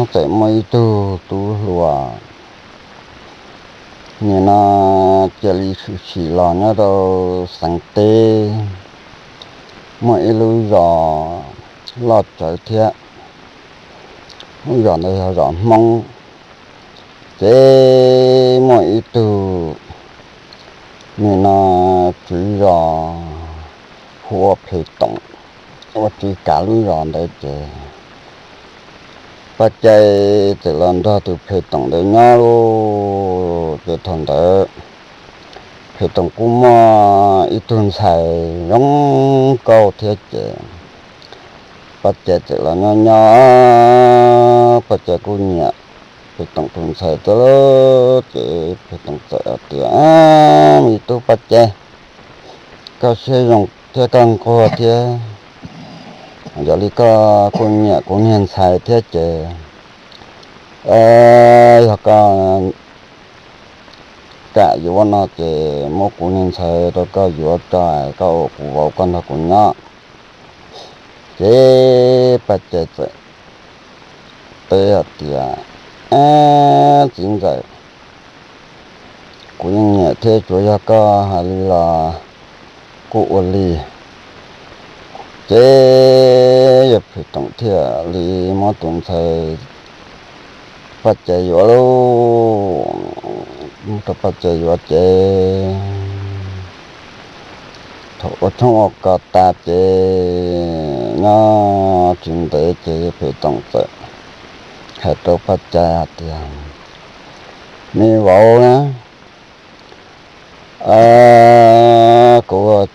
txawm muaj ib tug tub hluas nim no cia li tshwm sim los nyob rau xeev teb, muaj ib lub zos loj tsawv thiab. Lub zos ntawd yog zos Hmoob. Ces muaj ib tug nim no tswv zos hu ua Phem Toom, ua tswv kav lub zos ntawd ces Paj Cai txawm los nrog tus Phem Toom ntawd nyob lauj. Ces thaum ntawd Phem Toom kuj muaj ib tug ntxhais zoo nkauj thiab ces Paj Cai txawm los nyob nyob, Paj Cai kuj nyiam Phem Toom tus ntxhais thiab lauj. Ces Phem Toom txawm hais tias, Ab, me tub Paj Cai, koj siab zoo thiab koj nquag thiab, yog li koj kuj nyiam kuv niag ntxhais thiab ces yog koj kam yuav no ces muab kuv niag ntxhais rau koj yuav tso, koj ua kuv vauv koj nrog kuv nyob. Ces Paj Cai txawm teb hais tias, Ab, txiv ntxawm, kuv yeej nyiam thiab, tsuas yog koj hais li los kuj ua li. Ces yog Phem Toom thiaj li muab tus ntxhais Paj Cai yuav lauj. Muab rau Paj Cai yuav ces thaum ua tshoob ua kos tas ces nyob tsis ntev ces yog Phem Toom txawm hais rau Paj Cai hais tias, Me vauv na, kuv,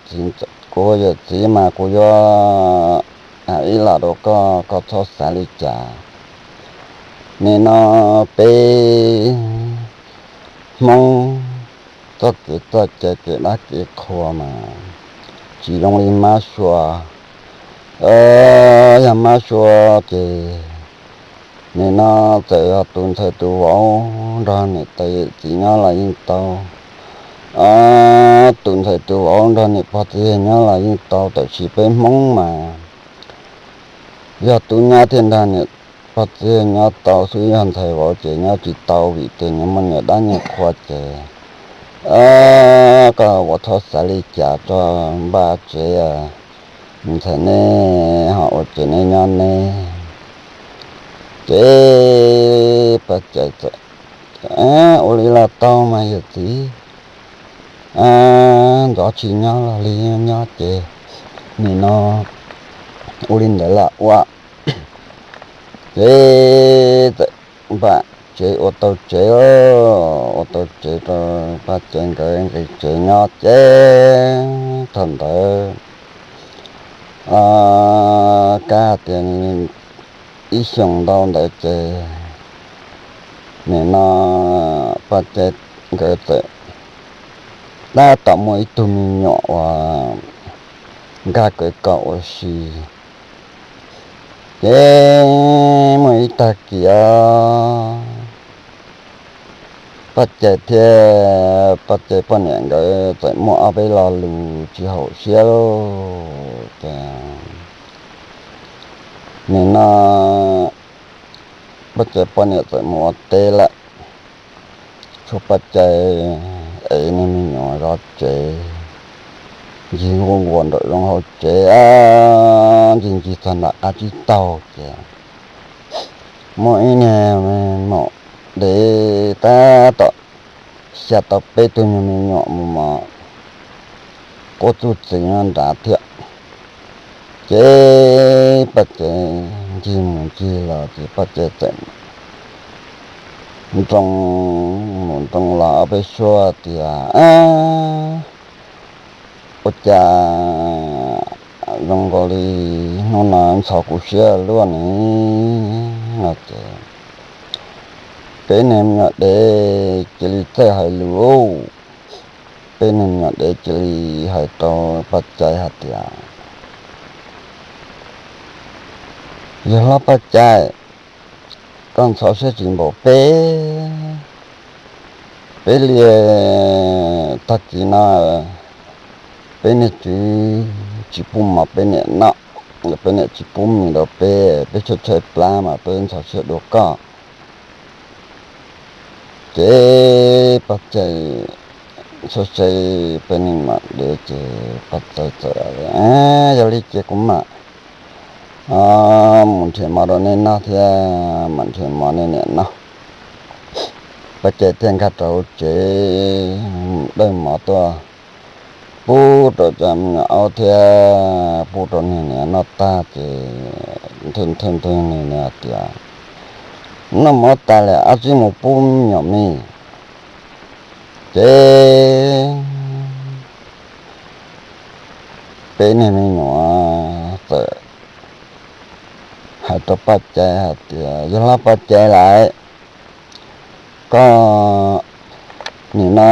kuv yawm txiv mas kuv yuav hais ib los rau koj, koj txhob xav li cas. Nim no peb Hmoob txoj kev txoj cai kev dab kev qhua mas tsis zoo li mab sua. Yog mab sua ces nim no txawm yog tus ntxhais tus vauv nrog niam tais yawm txiv nyob los yeej tau. Tus ntxhais tus vauv nrog niam pog txiv yawg nyob los yeej tau, tab sis peb Hmoob mas yog tub nyab thiaj nrog niam pog txiv yawg nyob tau xwb, yog ntxhais vauv ces nyob tsis tau vim tias nyias muaj nyias dab nyias qhua ces koj ua txhob xav li cas, tso npaj tsev, ntxhais neb ho ua tsev neb nyob neb. Ces Paj Cai txawm, Ua li los tau mas yawm txiv, ntxov tsis nyob los li nyob ces nim no ua li ntawd los ua. Ces txawm npaj tsev ua tau tsev, ua tau tsev rau Paj Cai nkawd nqis tsev nyob ces thaum ntawd kab tias ib xyoos ntau ntawd ces nim no Paj Cai nkawd txawm tab tom muaj ib tug me nyuam uas nkag kawv kos ua si. Ces muaj ib tag kis Paj Cai thiab Paj Cai poj niam nkawd txawm muaj ob peb lo lus tsis haum siab lauj. Ces nim no Paj Cai poj niam txawm mus ua teb lawm, tshuav Paj Cai ev niag me nyuam zov tsev, ncig nquag nquag nraum zoov hauv tsev, ncig ncig txog nram qab tsib taug ces muaj ib niag maum dev tab tom xya tau peb tug nyuag me nyuam mus mos quab txuj txwv nyob nrad thiab. Ces Paj Cai ncig mus ncig los ces Paj Cai txawm nroo mus nroo los ob peb suab tias, Ua cas zoo nkaus li hnub no ntxhov kuv siab luaj ne? No ces peb niag me nyuam dev cia li txawj hais lus. Peb niag me nyuam dev cia li hais rau Paj Cai hais tias, Yawg hlob Paj Cai, koj ntxhov siab tsis npaum peb. Peb li tag kis no peb niag tswv tsis pub mov peb niam noj. peb niam tsis pub mis rau peb, peb tshaib tshaib plab mas peb ntxhov siab dua koj. Ces Paj Cai saib saib peb niag mam dev ces Paj Cai txawm, Yog li ces kuv mam mus nrhiav mov rau nej noj thiab mam nrhiav mov nej niam noj. Paj Cai thiaj nkag rau hauv tsev, dawj mov tuaj pub rau cov me nyuam aub thiab pub rau niag niam noj tag ces nthe nthe nthe niag niam tias, Noj mov tas lawm, ab tsi mus pub me nyuam mis. Ces peb niag me nyuam txawm hais rau Paj Cai hais tias, Yog hlob Paj Cai lawm, koj nim no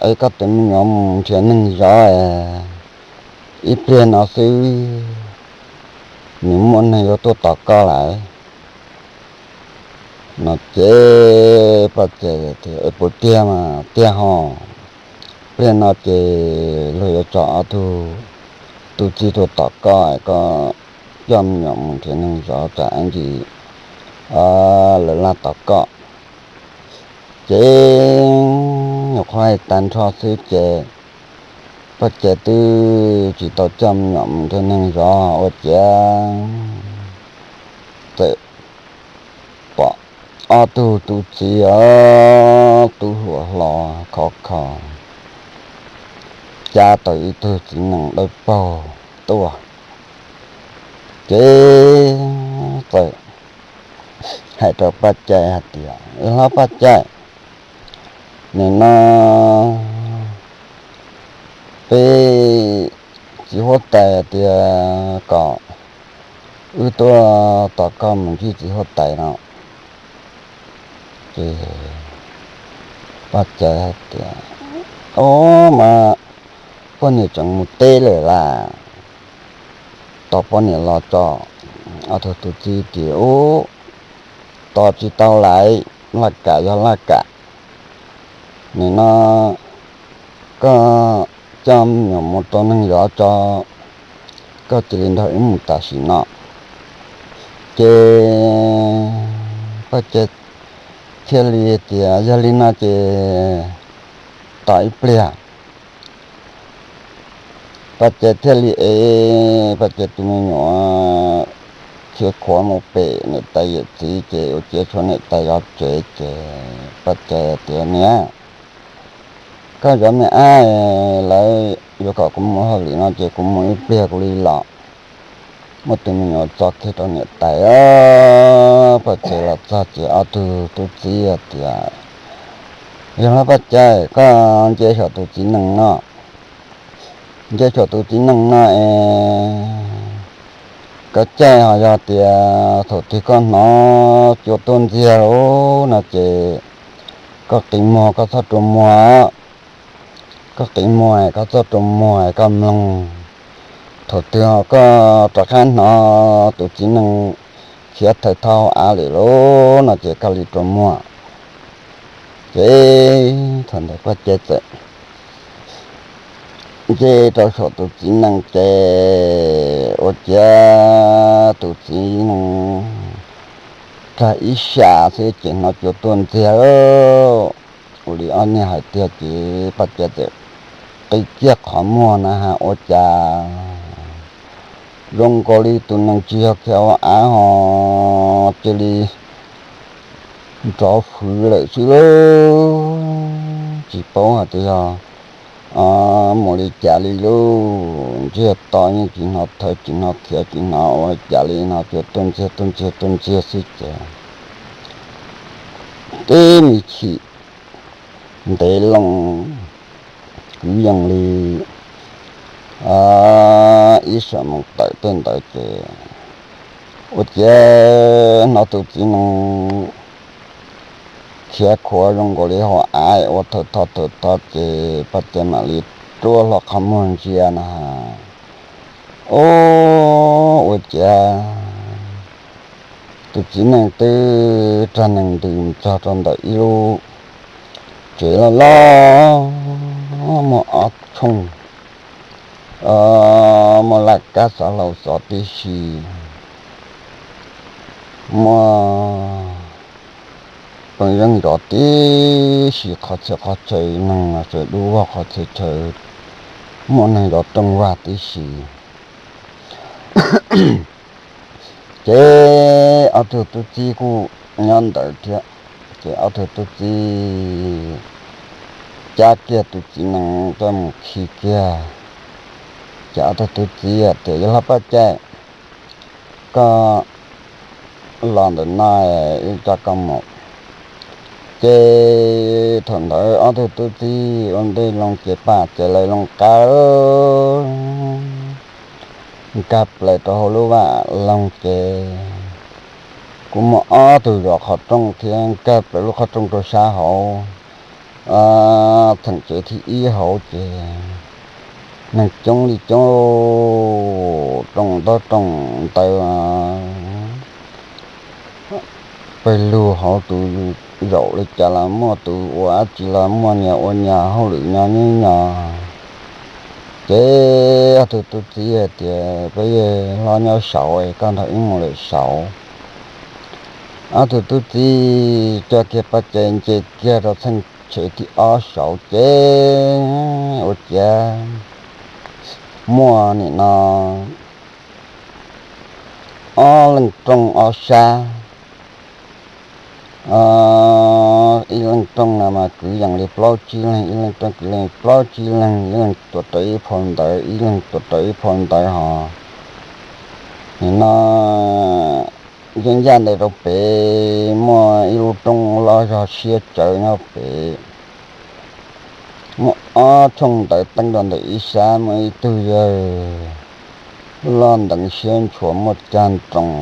es koj tus me nyuam mus nrhiav neeg zov, ib pliag no xwb nws muaj neeg yuav tuaj tos koj lawm. No ces Paj Cai tias, Puas tiag mas tiag hos? Pliag no ces luag yuav tso ob tug tub txib tuaj tom koj, koj coj me nyuam mus nrhiav neeg zov tsam ib ntsis lawv laj tom koj. Ces nyuam qhuav hais tag nrho xwb ces Paj Cai twb tsis tau coj me nyuam mus nrhiav neeg zov ua ciav txawm pom ob tug tub txib os, tub hluas hlo khov kho cab tau ib tug txiv nees dawb paug tuaj. Ces txawm hais rau Paj Cai hais tias, Hlob Paj Cai, nim no peb txiv huab tais hais tias kom wb tuaj tos koj mus ntsib txiv huab tais no. Ces Paj Cai hais tias, Ob, mas poj niam tseem mus teb lawm las. Tos poj niam los tso. Ob tug tub txib tias, Ub, tos tsis tau lawm, laj kam yog laj kam. Nim no koj coj me nyuam mus rau neeg zov tso, koj cia li nrog wb mus tam sim no. Ces Paj Cai thiaj li tias, Yog li no ces tos ib pliag. Paj Cai thiaj li ev Paj Cai tus me nyuam khiav khuav mus pem niam tais yawm txiv ces ua ciav tshuav niam tais zov tsev ces Paj Cai tias, Niam, koj zov me ab, lawv yuav kom kuv mus hauj lwm no ces kuv mus ib pliag kuv li los. Muab tus me nyuam tso kiag rau niam tais. Paj Cai los txog ces ob tug tub txib tias, Yog hlob Paj Cai, koj nce saum tus txiv nees no, nce saum tus txiv nees no es koj caij ho yog tias thaum twg koj hnov cua tuaj ntxiag lawm no ces koj qi muag, koj txhob rua muag. Koj qi muag, koj txhob rua muag, koj mloog. Thaum twg ho koj rov qab hnov tus txiv nees khiav thawm thawj av lawm lauj no ces koj li rua muag. Ces thaum ntawd Paj Cai txawm nce rau saum tus txiv nees ces ua ciav tus txiv nees rag ib sab xwb ces hnov cua tuaj ntxiag lawm. Ua li ob niag hais tiag ces Paj Cai txawm qi kiag qhov muag na has ua cas zoo nkaus li tus nees tsis yog khiav ua av ho cia li nrov fwv lawm xwb lauj. Tsis paub hais tias yog mus li cas li lauj, ntsiag to yeej tsis hnov thawv tsis hnov khiav tsis hnov ua li cas li no, cua tuaj ntxiag tuaj ntxiag tuaj ntxiag xwb ces tib me chim ntev loo kwv yees li ib sab moos tawm tej ntawd ces ua ciav hnov tus txiv nees khiav khuav zoo nkaus li hauv av ua thawm tho thawm tho ces Paj Cai mam li rua hlo qhov muag ntsia na has. Ub, ua ciav tus txiv nees twb rag nees ntws mus txog rau ntawm ib lub tsev loj loj muaj ob tshooj muaj laj kab xav hlau xov tib si, muaj pej xeem zov tib si, qhov txhia qhov chaw neeg sawv dub vog qhov txhia chaw, muaj neeg zov rooj vag tib si. Ces ob tug tub txib kuj nyob ntawd thiab. Ces ob tug tub txib cab kiag tus txiv nees coj mus khi kiag. Ces ob tug tub txib tias, Yawg hlob Paj Cai, koj los ntawm no, wb coj koj mus. Ces thaum ntawd ob tug tub txib ua ntej loo ces Paj Cai lawv loo qab nkag plaws rau hauv lub vaj loog ces kuj muaj ob tug zov qhov rooj thiab nkag plaws lub qhov rooj rau sab hauv, txheem tsev thib ib hauv ces neeg coob li coob, rooj ntaub rooj ntawv pawg lug hauv, tus zaum li cas los muaj, tus ua dab tsi los muaj, nyias ua nyias, hauj lwm nyob nyob nyob. Ces ob tug tub txib hais tias, Peb yawg hlob nyob saud, koj nrog wb mus lawm saud. Ob tug tub txib coj kiag Paj Cai nce kiag rau txheej tsev thib ob saud ces ua ciav muaj nim no ob leeg rooj ob sab. Ib leeg rooj no mas kwv yees li plaub tsib leeg, ib leeg rooj kwv yees plaub tsib leeg, ib leeg tuav rawv ib phau ntawv, ib leeg tuav rawv ib phau ntawv hos. Nim no yeej ncaj ntawd rau pem muaj ib lub roob loj zog siab tsawv nyob pem. Muaj ob tshooj ntawv teeb rau ntawm ib sab, muaj ib tug yawg loj nteev siab ntshua muaj cag nroos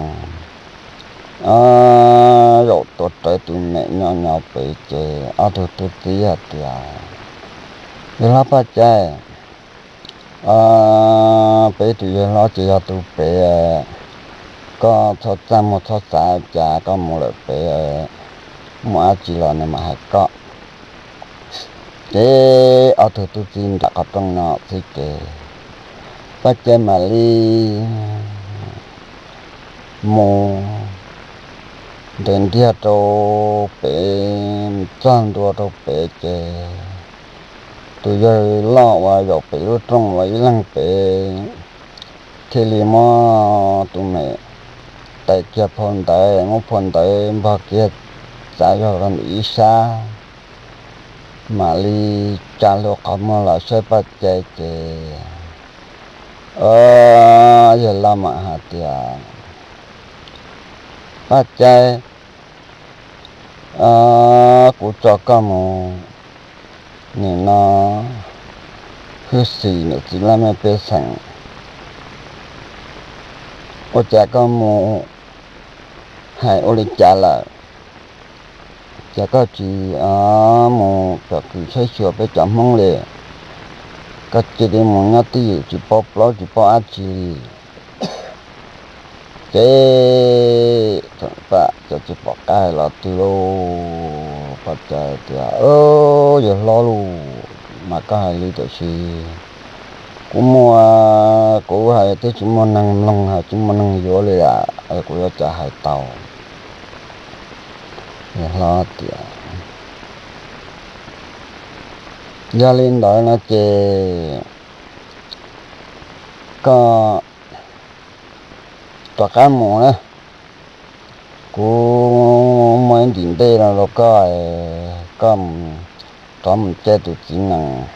zaum tuav rawv tus mem nyob nyob pem ces ob tug tub txib hais tias, Yawg hlob Paj Cai, peb tus yawg hlob ces yog tus pem, koj txhob txaj muag txhob xav cas, koj mus lawm pem, muaj dab tsi los nws mam hais koj. Ces ob tug tub txib nram qhov rooj no xwb ces Paj Cai mam li mus nres ntiag rau pem, txog ntua rau pem ces tus yawg loj uas zaum pem lub rooj uas ib leeg pem thiaj li muab tus mem tais kiag phau ntawv, muab phau ntawv npog kiag txav zog rau ntawm ib sab, mam li tsa hlo qhov muag los saib Paj Cai ces yawg loj mam hais tias, Paj Cai, kuv tso koj mus nim no hwj xim niam txiv laj mej pej xeem, ua cas koj mus hais ua li cas lawm? Cas koj tsis mus cov kws saib xyuas peb cov Hmoob li? Koj cia li mus nyob twj ywm tsis paub plaub tsis paub dab tsi li. Ces Paj Cai tsis pom qab hais los twg lauj, Paj Cai tias, Yawg hlob lauj, mas koj hais li tiam sis kuv muaj, kuv hais twb tsis muaj neeg mloog, hais tsis muaj neeg yuav li lawm, kuv yuav cas hais tau? Yawg hlob tias, Yog li ntawd no ces koj rov qab mus na, kuv muaj ib ntim ntej no rau koj, koj rov mus caij tus txiv nees,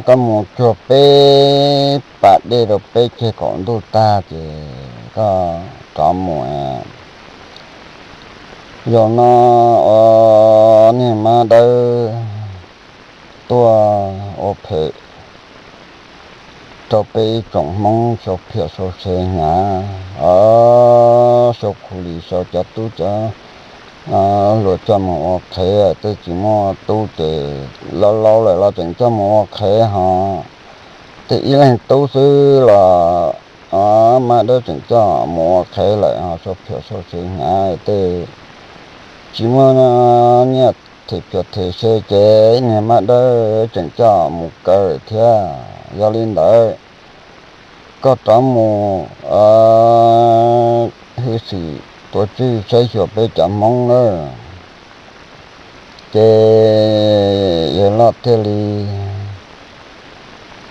koj mus cuag peb pas dej rau peb ceg kaum ntuj tag ces koj rov mus. Zaum no ua niag mab dawb tuaj ua phem rau peb ib tsoom Hmoob sau phiam sau se hnyav, sau khu lis sau cov tub cov hluas coj mus ua qhev, tej tsis muaj tub ces laub laub lawm los tseem coj mus ua qhev hos, tej ib leeg tub xwb los mab dawb tseem coj mus ua qhev lawm hos, sau phiam sau se hnyav, tej tsis muaj nyiaj them piam them se ces niag maj dawb tseem coj mus kaw thiab. Yog li ntawd, koj rov mus hwj xwm tuav tswj saib xyuas peb cov Hmoob nawb. Ces yawg loj thiaj li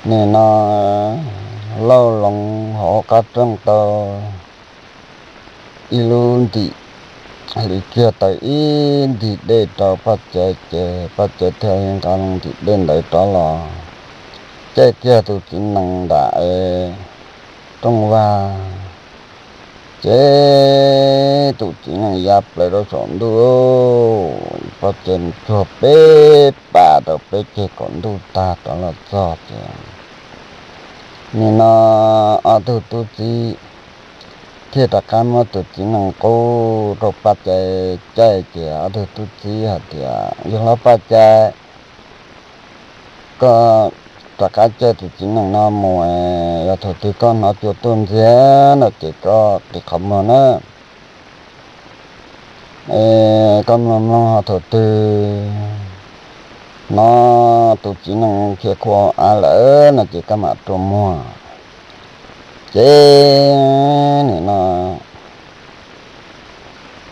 nim no lauj loo hauv qab rooj tau ib lub ntim, hliv kiag tau ib ntim dej rau Paj Cai, ces Paj Cai thiaj li nqa lub ntim dej ntawd rov los caij kiag tus txiv nees nram rooj vag. Ces tus txiv nees ya plaws rau saum ntuj, Paj Cai mus tsuag peb pas rau peb ceg kaum ntuj tag rov los txog ces nim no ob tug tub txib thiaj rov qab muab tus txiv nees qub rau Paj Cai caij, ces ob tug tub txib hais tias, Yawg hlob Paj Cai, koj rov qab caij tus txiv nees no mus, yog thaum twg koj hnov cua tuaj ntxiag no ces koj qi qhov muag na. Koj mloog mloog ho thaum twg hnov tus txiv nees khiav khua av lawm no ces koj mam rua muag. Ces nim no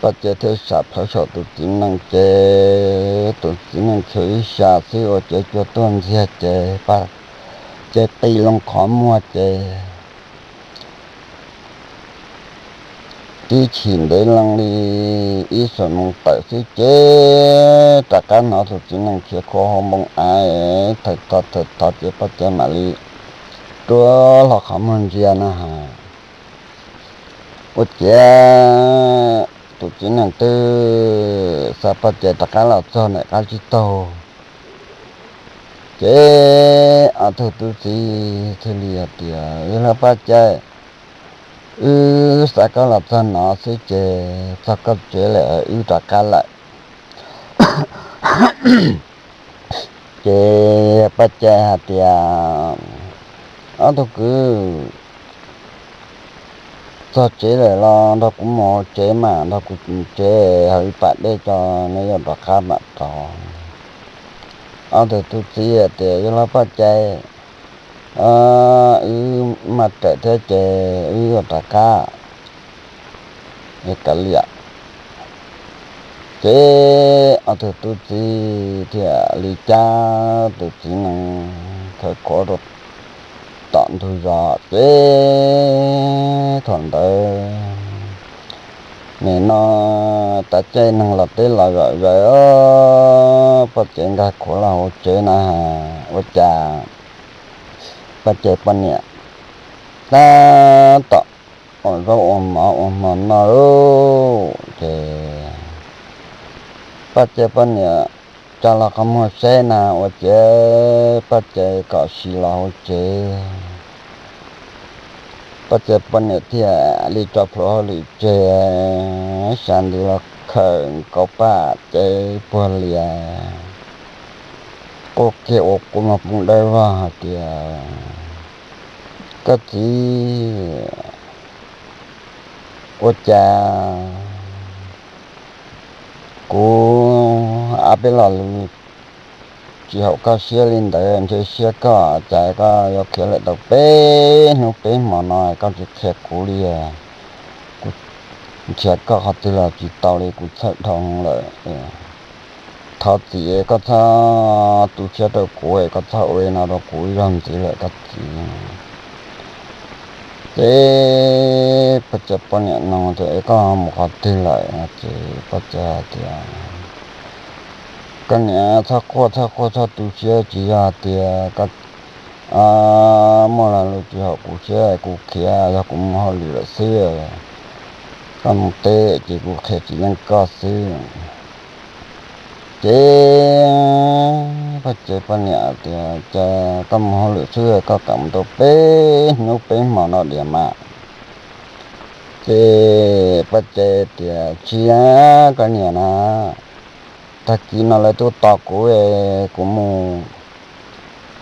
Paj Cai thiaj sam plhuav saum tus txiv nees, ces tus txiv nees khiav ib sab xwb ua cev cua tuaj ntxiag ces Paj Cai qi loo qhov muag ces tib chim ntev loo li ib xuab moos tawm xwb ces rov qab hnov tus txiv nees khiav khua hauv npoo av, thawm thov thawm thov ces Paj Cai mam li rua hlo qhov muag ntsia na has. Ua ciav tus txiv nees twb xa Paj Cai rov qab los txog ntawm qab tsib taug. Ces ob tug tub txib thiaj li hais tias, Yawg hlob Paj Cai, wb xa koj los txog no xwb ces txog koj tsev lawm, wb rov qab lawm. Ces Paj Cai hais tias, Ob tug kwv, txog tsev lawm los nrog kuv mus hauv tsev mas, nrog kuv mus tsev, hauv ib pas dej tso, neb yuav rov qab mam rov. Ob tug tub txib tias, Yawg hlob Paj Cai, wb maj rawm thiab ces wb yuav rov qab kav liam. Ces ob tug tub txib thiaj li cab tus txiv nees khawv khuav rau tom ntug zos. Ces thaum ntawd nim no tav caij neeg los teb los zom zaws, Paj Cai nkag khuav los hauv tsev na, ua cas Paj Cai poj niam tab tom ua zaub ua mov ua hmo noj lauj. Ces Paj Cai poj niam tsa los qhov muag saib na ua ciav Paj Cai kom sim los hauv tsev. Paj Cai poj niam thiaj li tso plhuav hauj lwm tseg, sab ntws los khawm nkaus Paj Cai puag lias, quaj kiag ua quaj muag poob dawb vog hais tias, Koj txiv, ua cas kuv ab peb lo lus tsis haum koj siab li ntawd, ntshe siab koj cas koj yuav khiav lawm tau peb hnub peb hmo no koj tsis qhia kuv li. Kuv nrhiav koj qhov twg los tsis tau li, kuv txhawj dhau lawm. Thov txim, koj txhob tu siab rau kuv, koj txhob ua li no rau kuv ib zaug ntxiv lawm koj txiv. Ces Paj Cai poj niam nug tias, Es koj mus qhov twg lawm? Ces Paj Cai hais tias, Koj niam, txhob quaj txhob quaj, txhob tu siab, tsis yog hais tias koj muaj lo lus tsis haum kuv siab kuv khiav, yog kuv mus hauj lwm lawm xwb. Koj mus teb ces kuv qhia tsis yeej koj xwb. Ces Paj Cai poj niam tias, Cas koj mus hauj lwm xwb koj kam mus tau peb hnub peb hmo no diam mas? Ces Paj Cai tias, Tsis, koj niam na, tag kis no lawv tuaj tos kuv, kuv mus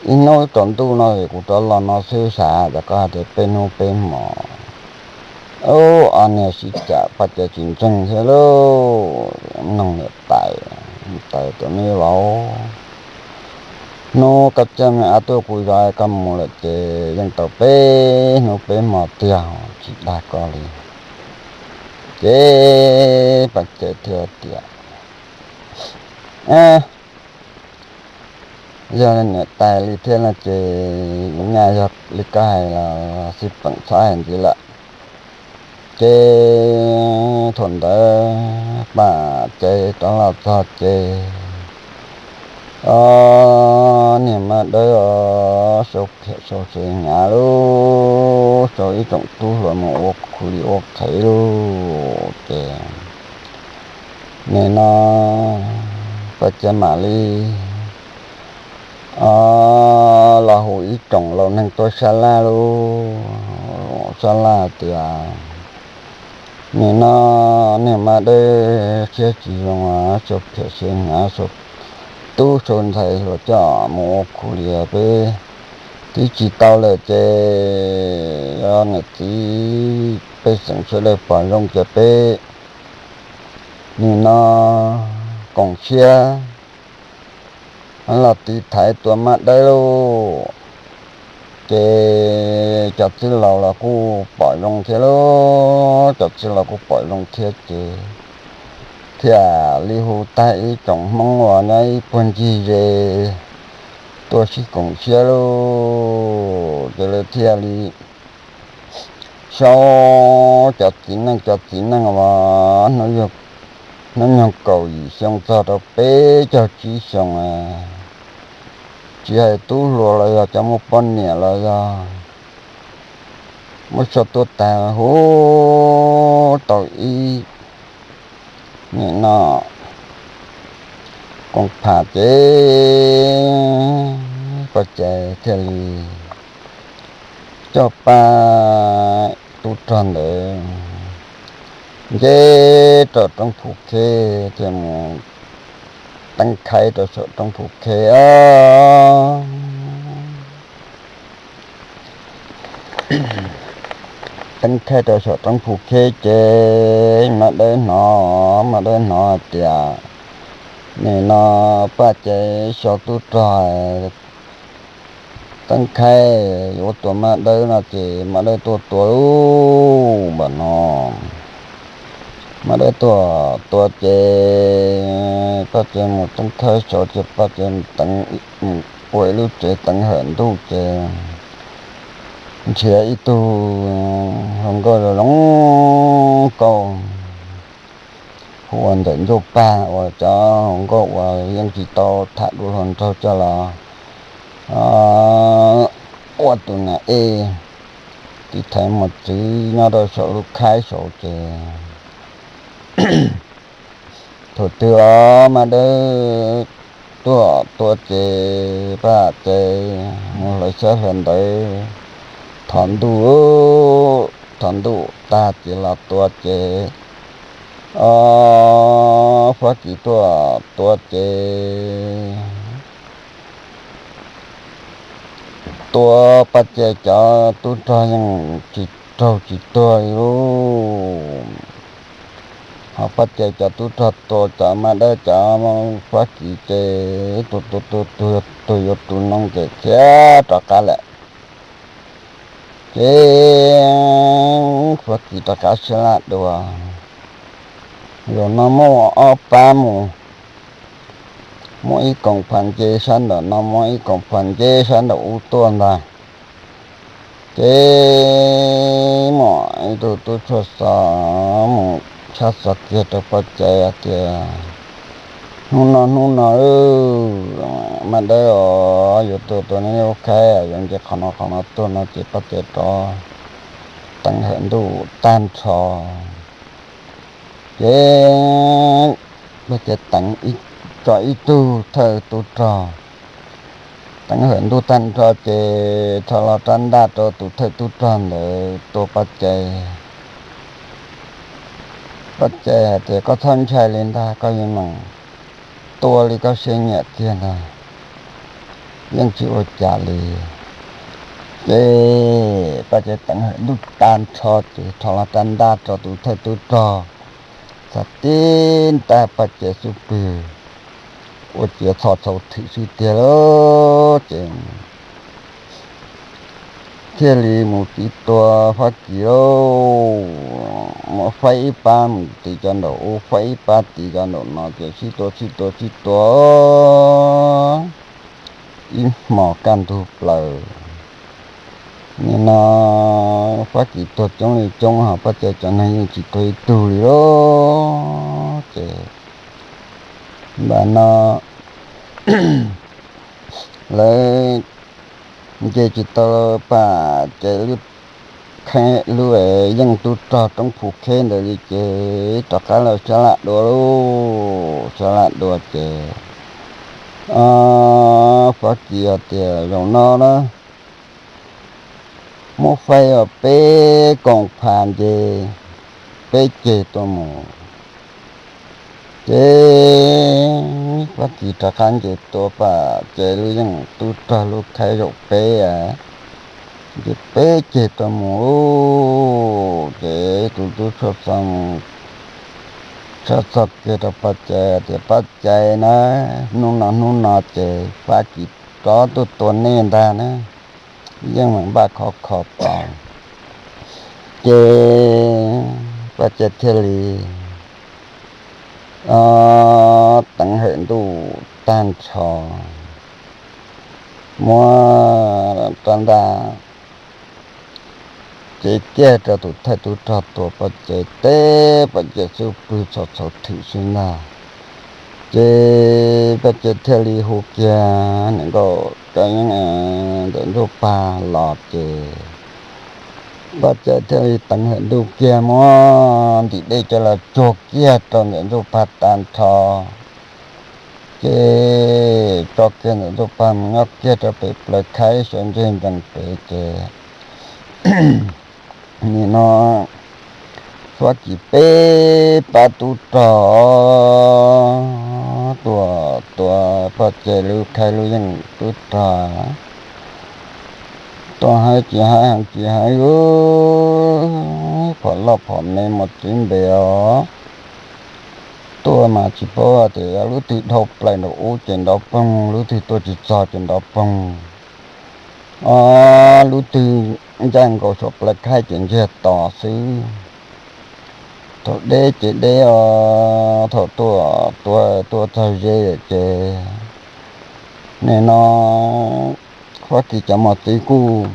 ib hnub tsaus ntuj no es kuv rov los no xwb, xav cas koj hais tias peb hnub peb hmo. Ub, ob niag sib cav Paj Cai tsis ntseeg thiab lauj, noog niam tais. Tais tias, Me laus, hnub koj coj me ab tuaj kuv zov koj mus lawm ces yeej tau peb hnub peb hmo tiag tsis dag koj li. Ces Paj Cai thiaj tias, Yog niam tais li thiab no ces nyaj yog li koj hais los xij peem txhob hais ntxiv lawm. Ces thaum ntawd Paj Cai rov los txog ces, o, niag Mab Dawb os, sau phiam sau se hnyav lub, sau ib tsoom tub hluas mus ua khuv li ua qhev lub ces nim no Paj Cai mam li los hu ib tsoom laus neeg tuaj sab laj lub, sab laj tias, Nim no niag Mab Dawb siab tsis zoo, sau phiam se hnyav, sau tub sau ntxhais hluas coj mus ua khuv li peb twb tsis tau lawm ces yog niam txiv pej xeem sawv daws pom zoo ces peb nim no koom siab los tiv thaiv tua Mab Dawb lauj. Ces cov txwj laus los kuj pom zoo thiab lauj, cov txwj laus kuj pom zoo thiab ces thiaj li hu tag ib tsoom Hmoob uas nyob ib puag ncig ze tuaj sib koom siab lauj. Ces lawv thiaj li sau cov txiv neej, cov txiv neej uas hnub nyoog kaum yim xyoo txog rau peb caug tsib xyoo, tsis hais tub hluas los yog cov muaj poj niam los yog muab sau tuaj tag huv tau ib nim no koom pham ces Paj Cai thiaj li coj pab tub rog ntawd nce rau roob Phu Kheb thiaj mus teeb khaib rau saum roob Phu Kheb os. Teeb khaib rau saum roob Phu Kheb ces Mab Dawb hnov, Mab Dawb hnov hais tias nim no Paj Cai sau tub rog teeb khaib yuav tua Mab Dawb no ces Mab Dawb tuaj tua lauj. Npam no Mab Dawb tuaj tua ces Paj Cai mus teeb khaib saud ces Paj Cai mus teev, mus ua ib lub tsev teev hawm ntuj ces nrhiav ib tug hluas nkauj zoo zoo nkauj hu ua Ntxawm Ntsuj Pag uas cov hluas nkauj uas yeej tsis tau tham dua hluas nraug coj los ua tus nas ej tiv thaiv mos txwv nyob rau saum lub khaib saud ces thaum twg os Mab Dawb tuaj tua ces Paj Cai mus hlawv xyab hlawv ntawv thov ntuj, thov ntuj tag ces los tua ces os Fab Kis tuaj tua ces tua Paj Cai cov tub rog yeej tsis raug tsis tuag li lauj. Ho Paj Cai cov tub rog tua cov Mab Dawb cov Fab Kis ces tus tus tus tus tus yuav tus noo ces khiav rov qab lawm. Ces Fab Kis rov qab sab laj dua. Zaum no muaj ob pab mus, muaj ib koom phav nce sab nraum no, muaj ib koom phav nce sab nraum ub tuaj ntag. Ces muaj ib tug tub tshaj xov mus tshaj xov kiag rau Paj Cai hais tias, hnub no hnub no Mab Dawb os, yuav tuaj tua neb lub khaib, yuav nce qhov no qhov no tuaj no ces Paj Cai rov teev hawm ntuj tag nrho. Ces Paj Cai teev tso ib tug thawj tub rog, teev hawm ntuj tag nrho ces rho los rab ntaj rau tus thawj tub rog ntawd tua Paj Cai. Paj Cai hais tias, koj txhob ntshai li ntag, koj yeej meem tua li koj siab nyiam kiag ntag, yeej tsis ua cas li. Ces Paj Cai teev hawm ntuj tag nrho ces rho los rab ntaj rau tus thawj tub rog, txog tib ntaj Paj Cai xub pwg ua ciav txhos txhau thwm xwb tiag lauj. Ces thiaj li mus tiv tua Fab Kis lauj, muab faib ib pab mus tiv cov nraum ub, faib ib pab tiv cov nraum no, ces sib tua sib tua sib tua ib hmos kaj ntug plaws. Nim no Fab Kis tuag coob li coob ho Paj Cai cov neeg yeej tsis tuag ib tug li lauj. Ces ntawm no lawv nce tsis tau Paj Cai lub, lub yeej tub rog roob Phu Kheb ntawd li ces rov qab los sab laj dua lauj, sab laj dua ces Fab Kis hais tias zaum no na muab faib ua peb koom pha nce peb ceg tuaj mus. Ces Fab Kis rov qab nce tua Paj Cai lub yeej tub rog lub khaib zaum peb, nce peb ceg tuaj mus. Ces tus tub txhua txog mus tshaj txog kiag rau Paj Cai tias Paj Cai na, hnub no hnub no ces Fab Kis rov tuaj tua nej ntag na, yeej meem npaj khov kho pais. Ces Paj Cai thiaj li teev hawm ntuj tag nrho, muab rab ntaj cev kiag rau tus thawj tub rog tua Paj Cai teb, Paj Cai xub pwg txhos txhau thwm xwb ntag. Ces Paj Cai thiaj li hu kiag niam nkauj Kab Yeeb, Ntxawm Ntsuj Pag los ces Paj Cai thiaj li teev hawm ntuj kiag muab ntim dej coj los tsuag kiag rau Ntxawm Ntsuj Pag tag nrho. Ces tso kiag Ntxawm Ntsuj Pag mus nyob kiag rau pem plaws khaib sawv ntseg ncees pem ces nim no Fab Kis peb pab tub rog tuaj tua Paj Cai lub khaib lub yeej tub rog, tuaj heev tsis heev, heev tsis heev, phom loj phom me mos txwv npe os. Tuaj mas tsis paub tias yog lub twg dhau plaws nraum ub ces nrov poog, lub twg tuaj tsis txog ces nrov poog, o, lub twg ncaj nkaus saum plaws khaib ces ntsiag to xwb. Thaum deb ces deb os, thaum tuaj tuaj tuaj txog ze ces nim no Fab Kis cov mos txwv kuj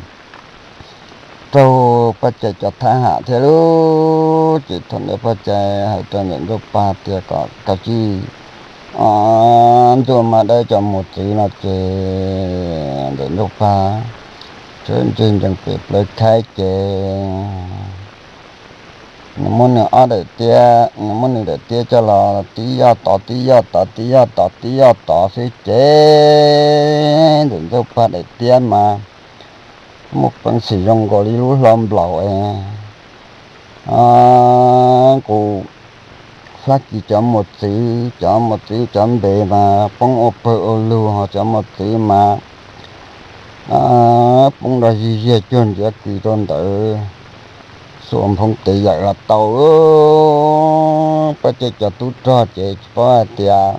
raug Paj Cai cov thab ham thiab lauj. Ces thaum ntawd Paj Cai hais rau Ntxawm Ntsuj Pag tias kom kav tsij ntxuaj mas dawb cov mos txwv no ces Ntxawm Ntsuj Pag sawv ntseg ncees pem plaws khaib ces nws muab nws ob daim tiab, nws muab nws daim tiab coj los tib yoj tod tib yoj tod tib yoj tod tib yoj tod xwb ces Ntxawm Ntsuj Pag daim tiab mas muaj peev xwm zoo nkaus li lub hlau nplaum es nqus Fab Kis cov mos txwv, cov mos txwv cov npe mas poob ua pawg ua lug, ho cov mos txwv mas poob nrov zig ziag cuag ntiav kws rau ntawd, xuas nphoo tes yawm los tau. Paj Cai cov tub rog ces tsis paub hais tias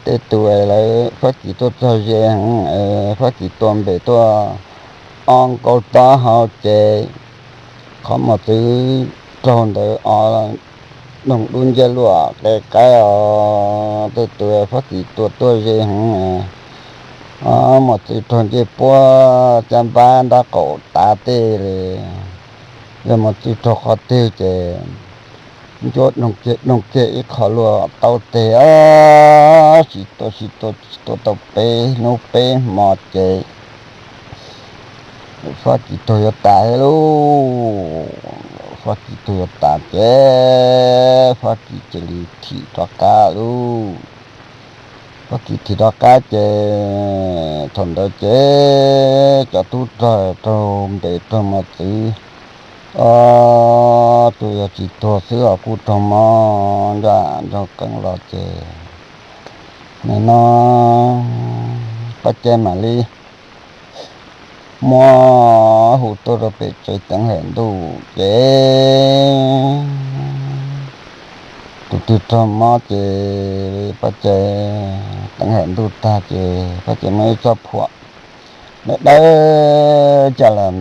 tej tus lawv Fab Kis tuaj txog ze heev, Fab Kis tua npe tuaj ob nkaus taub hau ces qhov mos txwv raug ntawd o, doog dub nciab luaj qe qaib os. Tej tus Fab Kis tua tuaj ze heev, mos txwv raug ncej puab caj npab nrab qaum tav tej li. Yog mos txwv raug qhov twg ces ncuab doog kiag doog kiag ib qho luaj taub teg, sib tua sib tua sib tua tau peb hnub peb hmo ces Fab Kis tuag yuav tas thiab lauj. Fab Kis tuag yuav tas ces Fab Kis cia li thim rov qab lauj. Fab Kis thim rov qab ces thaum ntawd ces cov tub rog raug npe raug mos txwv, o, tsuas yog tsis tuag xwb os kuj raug mob ncaj nraug qees los ces nim no Paj Cai mam li muab hu tuaj rau pem tsev teev hawm ntuj ces tus twg raug mob ces Paj Cai teev hawm ntuj tag ces Fab Cai muab ib txoj phuam dawb dawb coj los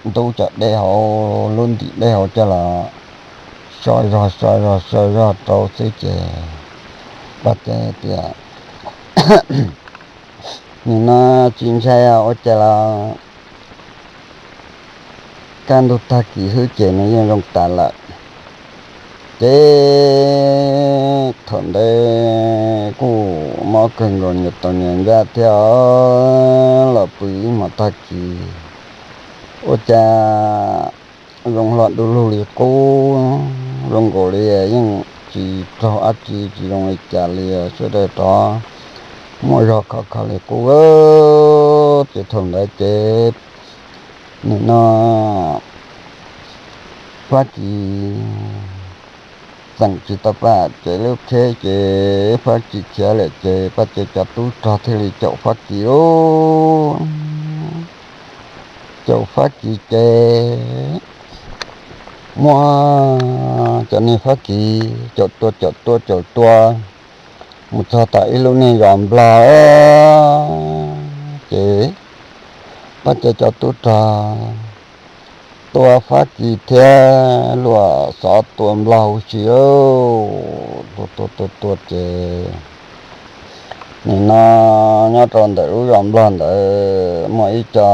ntub cov dej hauv lub ntim dej hauv coj los so zog so zog so zog rau xwb ces Fab Cai tias, Nim no tsis ntshai ua cas los kaj ntug tag kis xwb ces nws yeej zoo tas lawm. Ces thaum ntawd kuj mob kawg nkaus, nyias tau nyias ncaj thiab los pw ib hmos tag kis ua cas zoo hlo du lug li qub, zoo nkaus li yeej tsis raug dab tsi, tsis zoo li cas li, sawv daws rov muaj zog khov kho li qub. Ces thaum ntawd ces nim no Fab Kis tseem tsis tau Paj Cai lub kheb ces Fab Kis khiav lawm ces Paj Cai cov tub rog thiaj li caum Fab Kis lauj. Caum Fab Kis ces muab cov niag Fab Kis caum tua caum tua caum tua mus txog tom ib lub niag zos Nplog ces Paj Cai cov tub rog tua Fab Kis thiab luag xov tua Nplog huv si lauj. Tua tua tua tua ces nim no nyob rau ntawm lub zos Nplog ntawd muaj ib co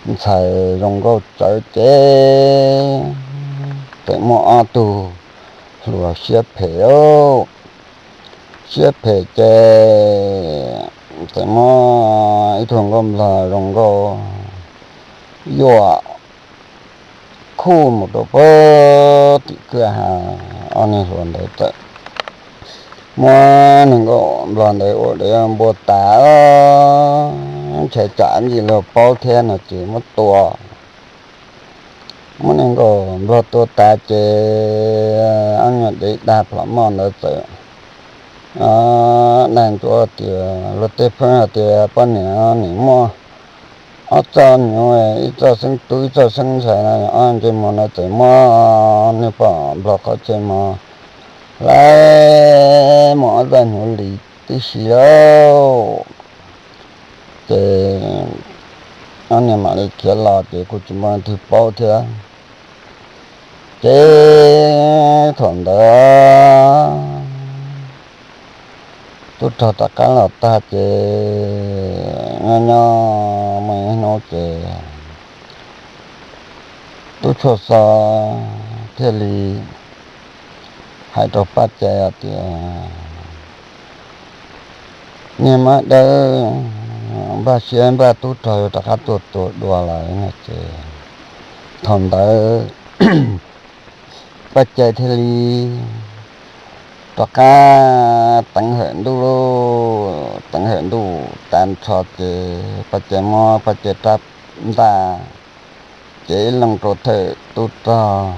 ntxhais zoo nkauj tsawv ces txawm muaj ob tug hluas siab phem lauj. Siab phem ces txawm muab ib tug nkauj Nplog zoo nkauj yuam khuj mus rau pem tim kwj ha. Ob niag hluas ntawd txawm muab niag nkauj Nplog ntawd ua dev npua tas, ntshai tsam ib ntsis luag paub thiab no ces muab tua. Muab niag nkauj Nplog tua tas ces ob niag dev dag plhom moj ntawd txawm dag ntsuav tias, luag tej pheej hais tias poj niam nim muaj ob txoj nyuv, ib txoj xeeb tub ib txoj xeeb ntxhais no, ob ntsej muag no txawm muab niag poj Nplog qhov chaw mos hlais mus ob txoj nyuv li tib si lauj. Ces ob niag mam li khiav los ces kuj tsis muaj leej twg paub thiab. Ces thaum ntawd tub rog rov qab los tag ces nyob nyob muaj ib hnub ces tub Tshuaj Xo thiaj li hais rau Paj Cai hais tias, niag Mab Dawb npaj siab npaj tub rog yuav rov qab tuaj tua dua lawm no ces thaum ntawd Paj Cai thiaj li rov qab teev hawm ntuj, teev hawm ntuj tag nrho ces Paj Cai muab Paj Cai rab ntaj cev loo rau thawj tub rog.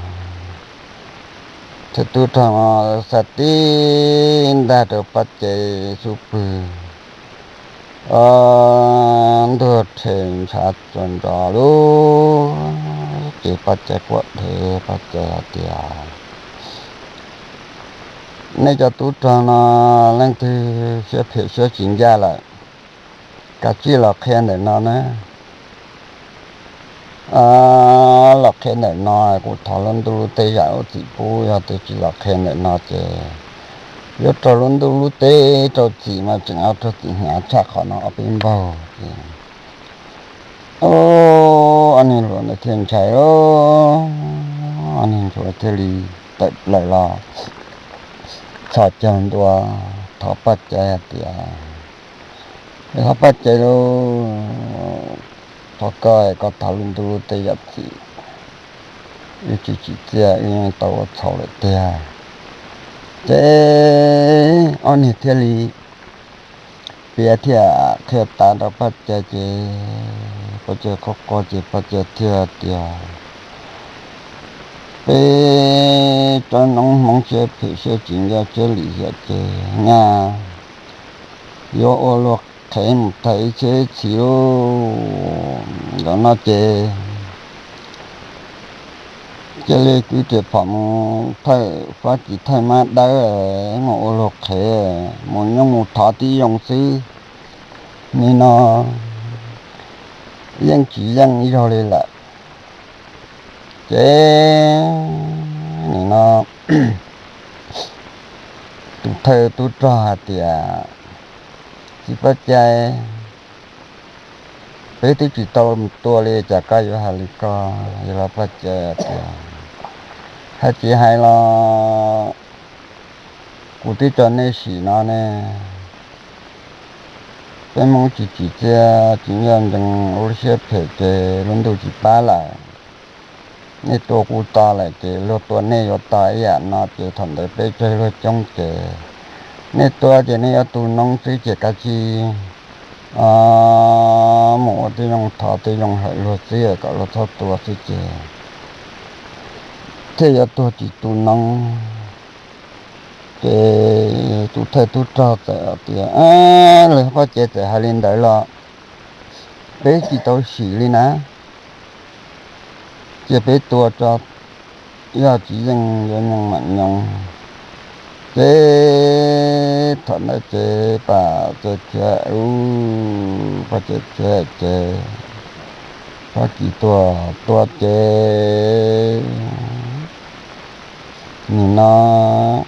Thawj tub rog no xa tib ntaj rau Paj Cai xub pwg, ntuag rhe ntshav tsuas nrov lug ces Paj Cai quaj dhev, Paj Cai hais tias, nej cov tub rog no leej twg siab phem siab tsis ncaj lawm, kav tsij los qhia ntawm no na. Los qhia ntawm no kuv thov lub ntuj lub teb zam lub txim pub, yog tias tsis los qhia ntawm no ces yuav raug lub ntuj lub teb rau txim mas tseem yuav raug txim hnyav tshaj qhov no ob peb npaug. Ces ob niag hluas ntawd thiaj ntshai, ob niag hluas thiaj li tawm plaws los txhos caug ntua thov Paj Cai hais tias, thov Paj Cai lauj, thov koj, koj thov lub ntuj lub teb zam txim, wb tsis tsim txiaj, wb yeej tau ua txhaum lawm tiag. Ces ob niag thiaj li piav thiab qhia tas rau Paj Cai ces Paj Cai quaj quaj ces Paj Cai thiaj tias, peb cov noob Hmoob siab phem siab tsis ncaj siab lim hiam ces nyaj yuav ua luag qhev mus tag ib txhiab ib txhis lauj. Ntawm no ces cia li kwv riam phom mus thawj Fab Kis thawj mab dawb mus ua luag qhev, mus nyooj mus thov tib zoo xwb, nim no yeej tsis yeej ib zaug li lawm. Ces nim no tus thawj tub rog hais tias, Txiv Paj Cai, peb twb tsis tau mus tua li cas koj yuav hais li ko? Yog los Paj Cai tias, Hais tsis hais los kuv twb tso nej sim no ne, peb Hmoob tsis tsim txiaj tsis ncaj ncees, ua lub siab phem ces lub ntuj tsis pab lawm. Nej tua kuv tau lawm ces luag tua nej yuav tau ib yam no, ces thaum ntawd peb tsawg luag coob ces nej tua ces nej yuav tu noob xwb ces kav tsij mus ua tib zoo thov tib zoo hawm luag xwb kom luag txhob tua xwb ces thiaj yuav tuag tsis tu noob. Ces tus thawj tub rog txawm tias, Los Paj Cai txawm hais li ntawd los peb tsis tau sim li na, cia peb tua tso, yog tsis yeej yuav nyoos mam nyoos. Ces thaum ntawd ces Paj Cai khiav, Paj Cai khiav ces Fab Kis tuag, tua ces nim no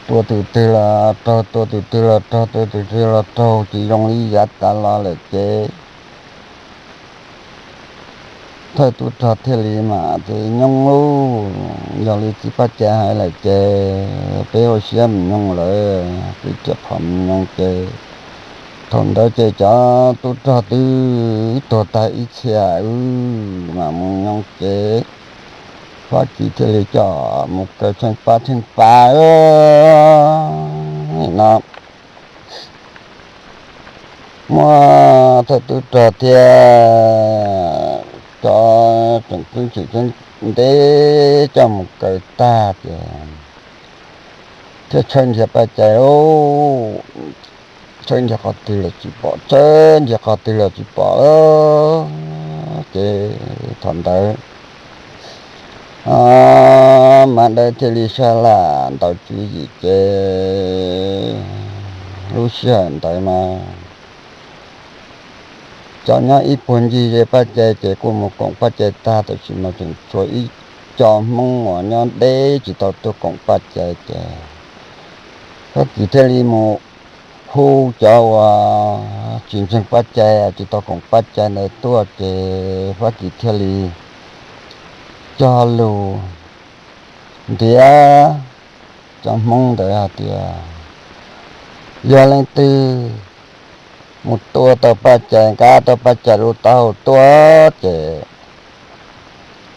tua tus twg los raug, tua tus twg los raug, tua tus twg los raug, tsis zoo li yav tas los lawm ces thawj tub rog thiaj li mam tias, Nyob lauj, yog li txiv Paj Cai hais lawm ces peb ua siab mus nyoos lawm, peb cia phom mus nyoos ces. Thaum ntawd ces cov tub rog twb tuag tag ib txhia, wb mam mus nyoos ces Fab Kis thiaj li coj mus kaw tsheej pab tsheej pab no muab thawj tub rog thiab cov tseem ceeb tseem ceeb ntev coj mus kaw tag ces thiaj tshawb nrhiav Paj Cai, tshawb nrhiav qhov twg los tsis pom, tshawb nrhiav qhov twg los tsis pom. Ces thaum ntawd Mab Dawb thiaj li sab laj ntaus tswv yim ces lub sij hawm ntawd mas cov nyob ib puag ncig ze Paj Cai ces kuj mus koom Paj Cai tag, tab sis mas tseem tshuav ib co Hmoob uas nyob deb tsis tau tuaj koom Paj Cai ces Fab Kis thiaj li mus hu cov uas tsis ntseeg Paj Cai, tsis tau koom Paj Cai ntawd tuaj ces Fab Kis thiaj li cog lus ntiav cov Hmoob ntawd hais tias yog leej twg mus tua tau Paj Cai, nqa tau Paj Cai lub taub hau tuaj ces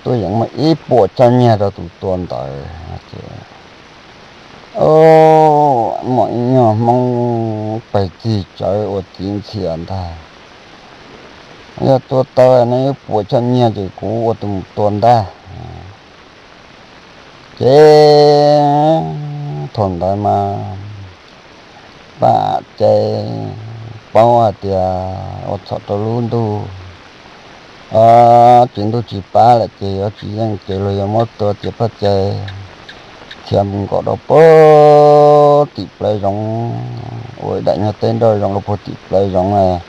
tuaj yeem muaj ib puas choj nyiaj rau tus tua ntawd. Ces muaj ib nyuag Hmoob pais txig tsawv ua txiv ntxhias ntag, yog tua tau nej ib puas choj nyiaj ces kuv ua tus mus tua ntag. Ces thaum ntawd mas Paj Cai paub hais tias ua txhaum rau lub ntuj tsis ntuj tsis pab lawm ces yuav tsis yeej ces luag yuav muab tua ces Paj Cai khiav mus nkaum rau puag tim plawv zoov, ua daim nyuag teb nroj zoov rau puag tim plawv zoov.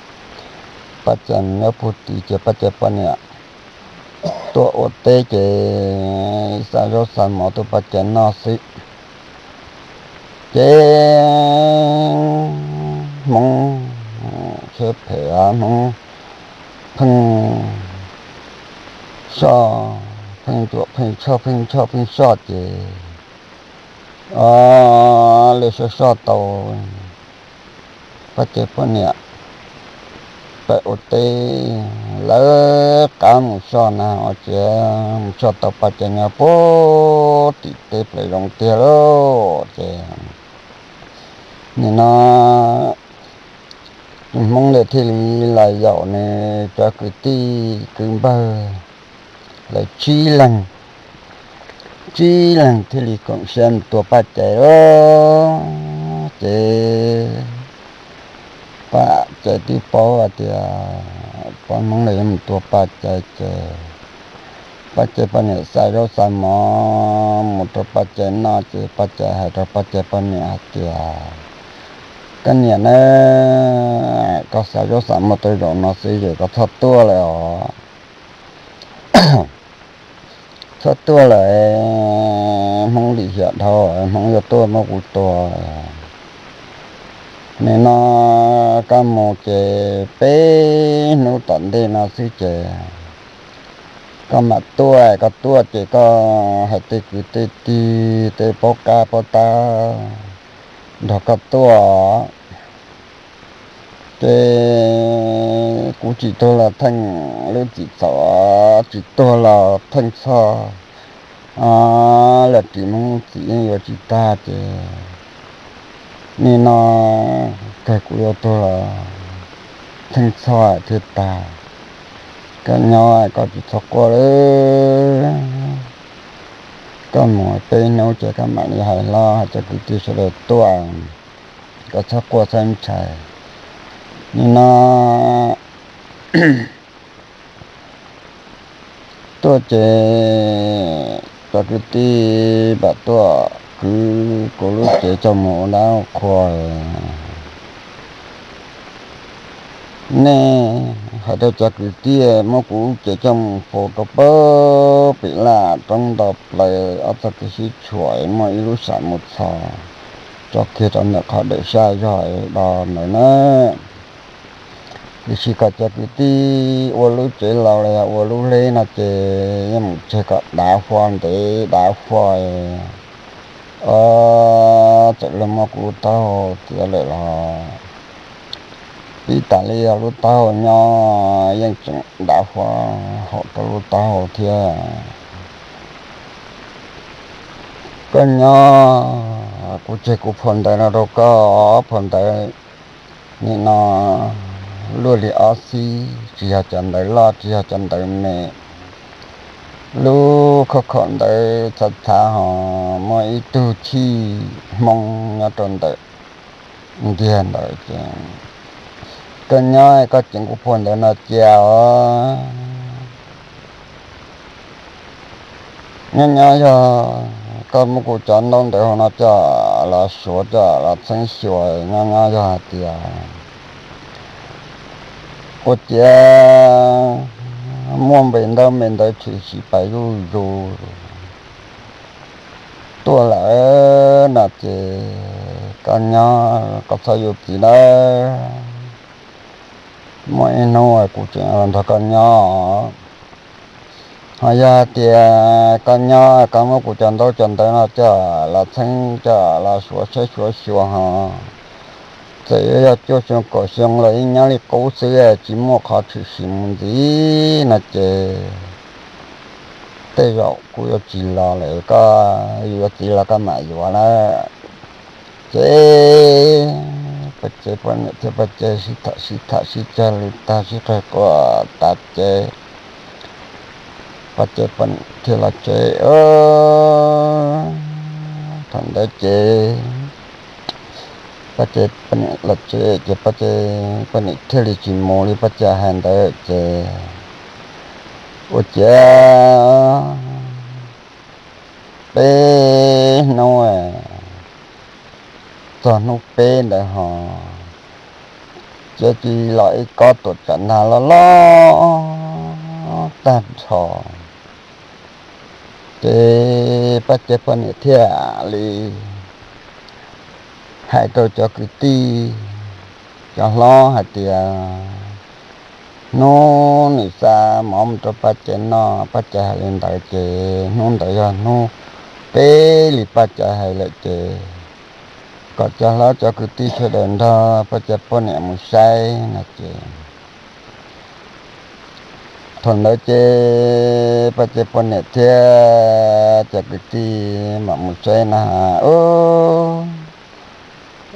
Paj Cai mus nyob puag tim ces Paj Cai poj niam tuaj ua teb ces xa zaub xa mov tuaj Paj Cai noj xwb. Ces Hmoob siab phem, Hmoob pheej soj, pheej ntsuam pheej tshoj pheej tshoj pheej soj ces lawv soj soj tau Paj Cai poj niam pem ua teb, lawv qab mus soj na ua ces mus soj tau Paj Cai nyob puag tim teb plawv zoov tiag lauj. Ces nim no tus Hmoob ntawd thiaj li los yaum nws cov kwv tij kwv npawg lawv tsib leeg, tsib leeg thiaj li koom siab mus tua Paj Cai lauj. Ces Paj Cai twb paub hais tias poj Hmoob lawv yuav mus tua Paj Cai ces Paj Cai poj niam xa zaub xa mov mus rau Paj Cai noj ces Paj Cai hais rau Paj Cai poj niam hais tias, koj niam na, koj xa zaub xa mov tau zaum no xwb ces koj txhob tuaj lawm os. Txhob tuaj lawm, Hmoob lim hiam dhau, Hmoob yuav tuaj muab kuv tua. Nim no koj mus ces peb hnub tom ntej no xwb ces koj mam tuaj, koj tuaj ces koj hais tej kwv tej tij tej paub qab paub tab nrog koj tuaj. Ces kuv tsis tuag los theej lub txim txhaum, tsis tuag los theej txhoj, los ris Hmoob txim yeej yuav tsis tag ces nim no kawg kuv yuav tuag los theej txhoj thiaj tag. Koj nyob koj tsis txhob quaj lawm, koj mus peb hnub ces koj mam li hais hlo hais cov kwv tij sawv daws tuaj, koj txhob quaj txhob ntshai. Nim no tuaj ces cov kwv tij pam tuaj kwv kuv lub cev coj mus ua dab qhua. Nej hais rau cov kwv tij muab kuv lub cev coj mus faus rau pem laj roob nto plaws ob txoj kev sib tshuam muaj ib lub sam mus txhos tso kiag rau ntawm qhov dawm sab zog do ntawd na. Tiam sis kom cov kwv tij ua lub tsev laus los yog ua lub hleb no ces yeej mus tseg kom dav huab ntev dav huab, txawm luag muab kuv lub taub hau txiav lawm los pib tas li yog lub taub hau nyob yeej tseem dav huab haum rau lub taub hau thiab. Koj nyob, kuv tseg kuv phau ntawv no rau koj, phau ntawv nim no luaj li ob xib, tsis yog cov ntawv loj tsis yog cov ntawv me. Lub khob khaum ntawv txhav txhav ho muaj ib tug chij Hmoob nyob rau ntawm ntiag ntawd ces koj nyob koj ceev kuv phau ntawv no cia os. Nyob nyob yog koj muab kuv cov ntaub ntawv hauv no coj los suav coj los txheeb xyuas, nyob nyob yog hais tias ua ciav muaj npe ntaub npe ntawv tshwm sim pais zuj zus tuaj lawm no ces koj nyob koj txhob yuav txiv nawb. Muaj ib hnub kuv tseem nrog koj nyob. Ho yog hais tias koj nyob koj muab kuv cov ntaub cov ntawv no coj los txheeb coj los suav saib suav xyuas ho txawm yuav yog cuaj xyoo kaum xyoo los yeej nyob li qub xwb tsis muaj qhov tshwm sim mus ntxiv no ces tej zaum kuv yuav tsis los lawm, koj yuav txiv los koj mam yuav na. Ces Paj Cai poj niam thiab Paj Cai sib tham sib tham sib cog lus tag sib qawg quaj tas ces Paj Cai poj niam thiaj los tsev. Thaum ntawd ces Paj Cai poj niam los tsev ces Paj Cai poj niam thiaj li tsis mus li Paj Cai hais ntawd ces ua ciav peb hnub txog hnub peb ntawd ho ces cia li los ib kob tuam tsam nag loj loj tag nrho. Ces Paj Cai poj niam thiaj li hais rau cov kwv tij cov hlob hais tias hnub nim xa mov mus rau Paj Cai noj, Paj Cai hais li ntawd ces hnub ntawd yog hnub peb li Paj Cai hais lawm ces kom cov hlob cov kwv tij sawv daws nrog Paj Cai poj niam mus saib no ces thaum ntawd ces Paj Cai poj niam thiab cov kwv tij mam mus saib na has,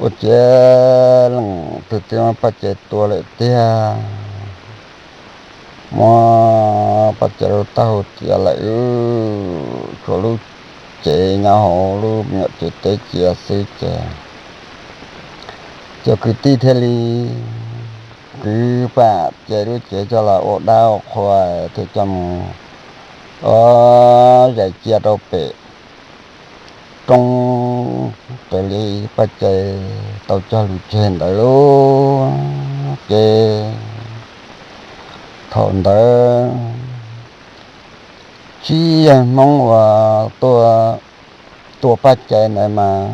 ua ciav leej twg twb muab Paj Cai tua lawm tiag, muab Paj Cai lub taub hau txiav lawm, tshuav lub cev nyob hauv lub me nyuam tsev teb cia xwb ces cov kwv tij thiaj li kwv Paj Cai lub cev coj los ua dab ua qhua thiaj coj mus zais cia rau pem roob, raws li Paj Cai tau cog lus tseg ntawd lauj. Ces thaum ntawd tsib yawg Hmoob uas tua Paj Cai ntawd mas,